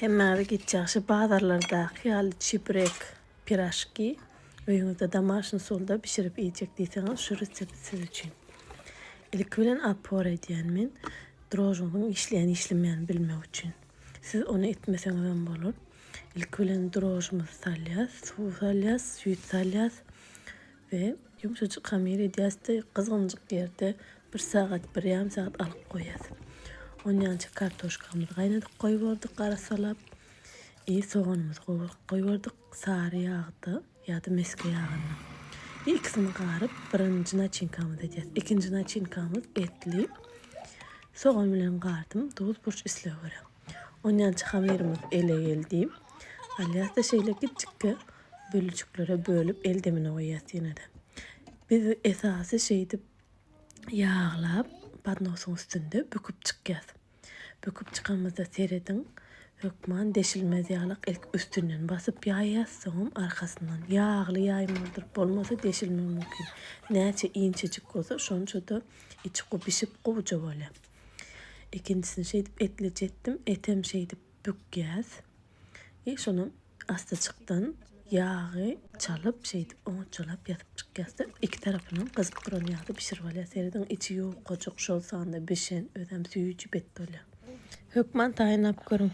Hemmäňize giç ýagşy bazarlardaky ýaly çibrek, piraşki öýüňizde domaşny usulda bişirip iýjek diýseňiz şu resept siz üçin. Ilki bilen opor edýän men drožyňyzyň işleýän işlemeýänini bilmek üçin. Siz ony etmeseňizem bolar. Ilki bilen drožymyzy salýas, suw salýas, süýt salýas we ýumşajyk hamyr edýäs-de gyzgynjyk ýerde Bir sagat, bir ýarym sagat alyp goýýas. Onýança kartoşkamyzy gaýnadyp goýberdik arassalap. I soganymyzy gowuryp goýberdik sary ýagda ýa-da mesge ýagynda. I ikisini garyp birinji naçinkamyzy edýäs. Ikinji naçinkamyz etli. Sogan bilen gardym, duz, burç islege görä. Onýança hamyrymyz ele geldi. Alýas-da şeýle kiçjikge bölüjiklere bölüp el demine goýýas ýene-de. Biz esasy şeýdip ýaglap podnosyň üstünde büküp çykýas. Büküp çykanymyzda serediň, hökman deşilmez ýalak ilk üstünden basyp ýaýýas, soňam arkasyndan. Ýagly ýaýmalydyr, bolmasa deşilmegi mümkin. Näçe inçejik bolsa, şonça-da içi bişip gowuja bolýar. Ikinjisini şeýdip etlije etdim, etem şeýdip bükýäs. I şonam Assaçykdan ýagy çalyp şeýdip oňatjalap ýazyp çykýasda iki tarapynam gyzyp duran ýagda bişirip alýas serediň içi ýukajyk şol sanda bişen özem süýji bet bolýar. Hökman taýynlap görüň.